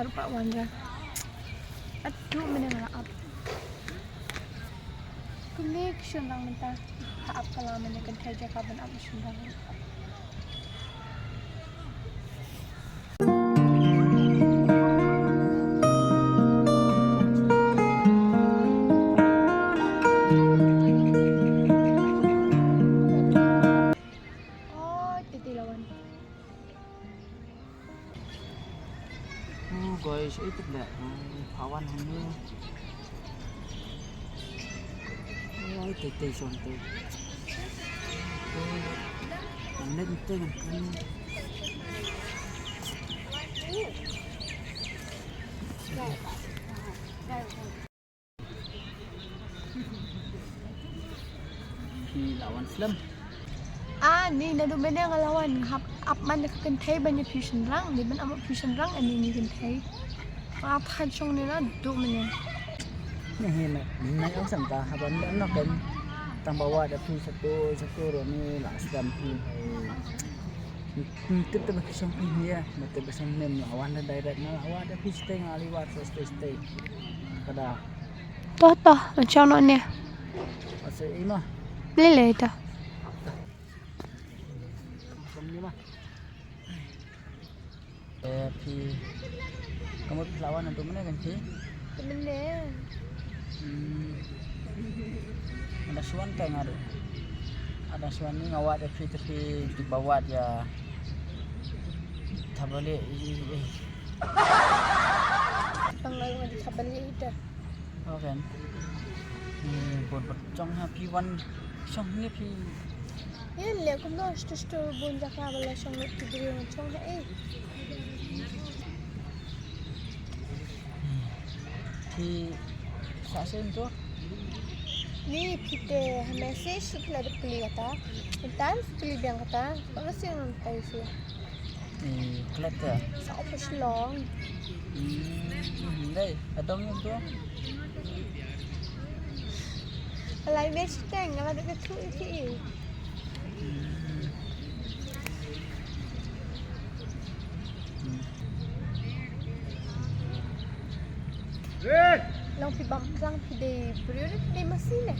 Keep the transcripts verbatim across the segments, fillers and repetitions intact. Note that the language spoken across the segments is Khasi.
Rupa wan ra. Atu mene la ap. Kumne ki shynrang mynta. Ha ap ka la mene kan thai jaka ban ap shynrang. Oh, titi lawan. Oh, guys, ito pala. Ay, pawan hangne. Ay, titi shonte. Ang net nte ng kan. Phi la wan slem. Ah, ni naduh mynne nga la wan, nga hap ap man da ka kynthei ban ïa phi shynrang, ni ban ap phi shynrang, ani ni kynthei. Nga ap ha shong ni naduh mynne. Ni hi na, na ong sam ta, haba na no kan tang ba wad da phi satu, satu ro ni la slem phi. Tip ta ba phi shong phi ni ya, na tip ba shong nem la wan da direct na la wad da phi stay nga li wad so stay stay. Kada. Toh, toh, la chong noh ne. Ase ima. Lele toh. Kom ni ma. Eh, phi. Kamu phi lawan tu mana kan phi? Temen deh. Hmm. Ada suan kai ngaru. Ada suan ni ngawat phi tapi di bawah ya. Tabale. Pang lalu ngadi tabale ita. Oke. Ni bun bun chong ha phi wan chong ni phi. Ye le kum no stu stu bun jaka bala chong ni phi bri chong ha eh. Phi sa sen tu. Ni phi te ha message phi la dep kli kata. Intan phi kli biang kata. Bang sing tai si. Hmm, klet ya? Sa opo Shillong. Hmm, dai, adong yung tu. Alai me siteng, ala de tu iti. Hmm. Hmm. Long phi bam plang phi dei briew ne phi dei masi ne.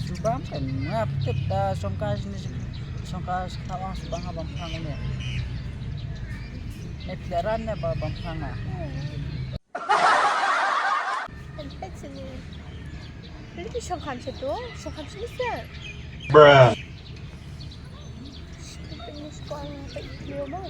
Phi bam kan nga phi tip da song ka sini song ka sini bam plang ne. Ne phi ran ne ba bam plang ah. Kan pet sini. Phi song kam situ, song kam sini se. Bruh. Phi song kam pet briew mo.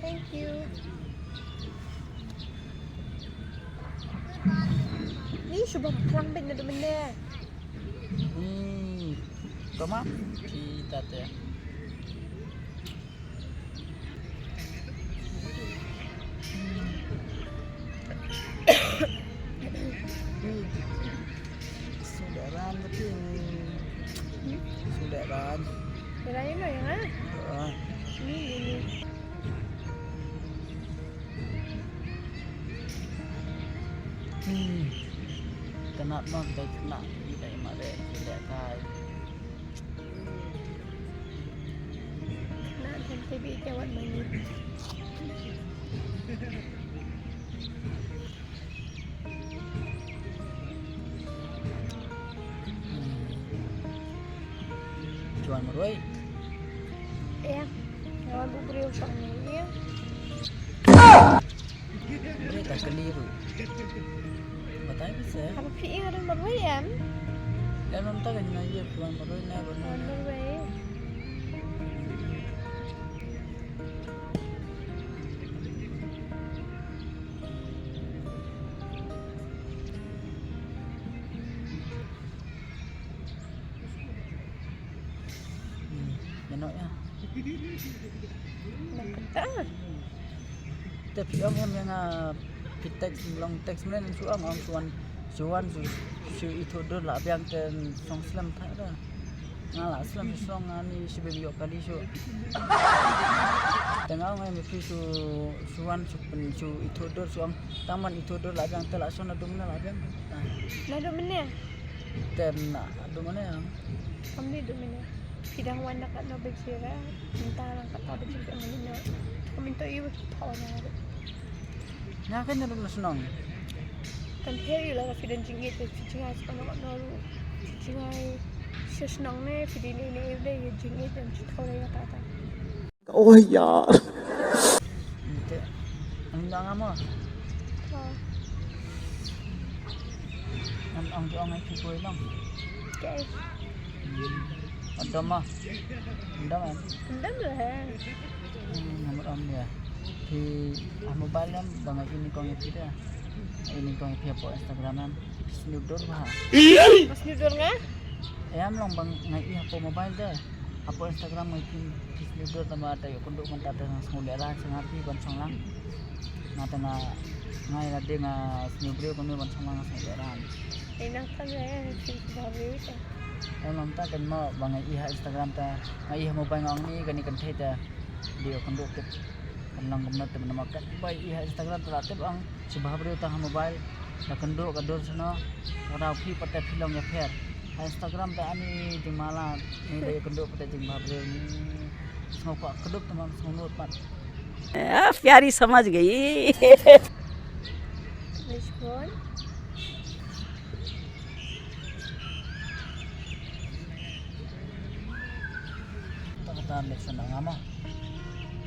Thank you. Ni shu bam plang beit naduh mynne. Hmm. Koma? Kita te. Sudah ran tapi. Sudah ran. Kira ini ya, ha? Ah. Ini, ini. Hmm. Kena bang, kena, kena, kena, kena. Nak kan T V ite wat mani. Chuan marwei. Iya. Lawan bu briew shong ni. Iya. Briew ta kali ru. Batai bisa. Apa pi ing ada marwei em? Ya nonton kan na iya chuan marwei na. Chuan marwei. Mano ya? Nakata. Te phi ong em ya nga phi text long text mlen shu ong ong shu wan shu wan shu shu ithu dur la biang te song slem tha da. Nga la slem song ani shi bim yok kali shu. Te nga ong ïa phi shu, shu wan shu pyn, shu ithuh dur shu ong. Tang ban ithuh dur la biang te la shon naduh mynne la biang. Naduh mynne? Te naduh mynne. Kam dei naduh mynne. Phi dang wan na katno baje re? Mynta dang katno baje re mynne? Kam mynta ïa phi thaw na. Nga kan naduh na shnong. Kan pher ïa la phi don jingïeit phi jngai sha katno katno ruh. Phi jngai sha shnong ne phi dei ne ne ïa dei jingïeit don phi thaw ïa kata. Oh ya. Ente. Ang dang amo. Oh. Ang ang ang ki poi long. Okay. Adam ah. Adam ah. Adam lah. Hmm, nomor am dia. Di ah, mobile em ba nga ini kong ïa phi da. Ini kong ïa phi hapoh Instagram em. Snoop Dogg ba. Snoop Dogg nga? Em long ba nga ïa hapoh mobile da. Hapoh Instagram nga ïa phi. Phi sniew dur tang ba te ïoh kynduh mynta te nga sngewlehrain sha nga phi ban shong lang. Nga te nga nga ïa lade nga sniew briew kumne ban shong lang nga sngewlehrain. Dei nangta nga ïa phi sngewbha briew te. Em nangta kan mo ba nga ïohi ha Instagram te nga ïohi ha mobile nga ong ni kane kan thei te dei ïoh kynduh tip. Kan long kumno te namar katba ïohi ha Instagram te la tip ong sngewbha briew tang ha mobile. La kynduh ka dur shano ka daw phi pat te phi long ïapher. Ha Instagram te ani jingmala ni da ïa kynduh pat te jingbha briew ni. Sngewkwah kdup te mam sngewnud pat. Ah, pyari samajh gayi. Lishkon. Kata kata lek sana ngama.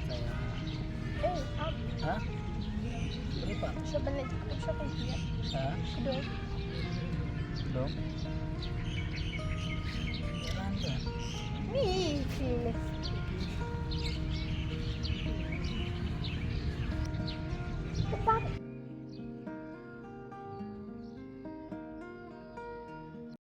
Saya. Eh, ab. Ha? Beri pa? Siapa nak cukup siapa dia? Ha? Kedua. Dong. Jalan tu. Ni sini. Cepat.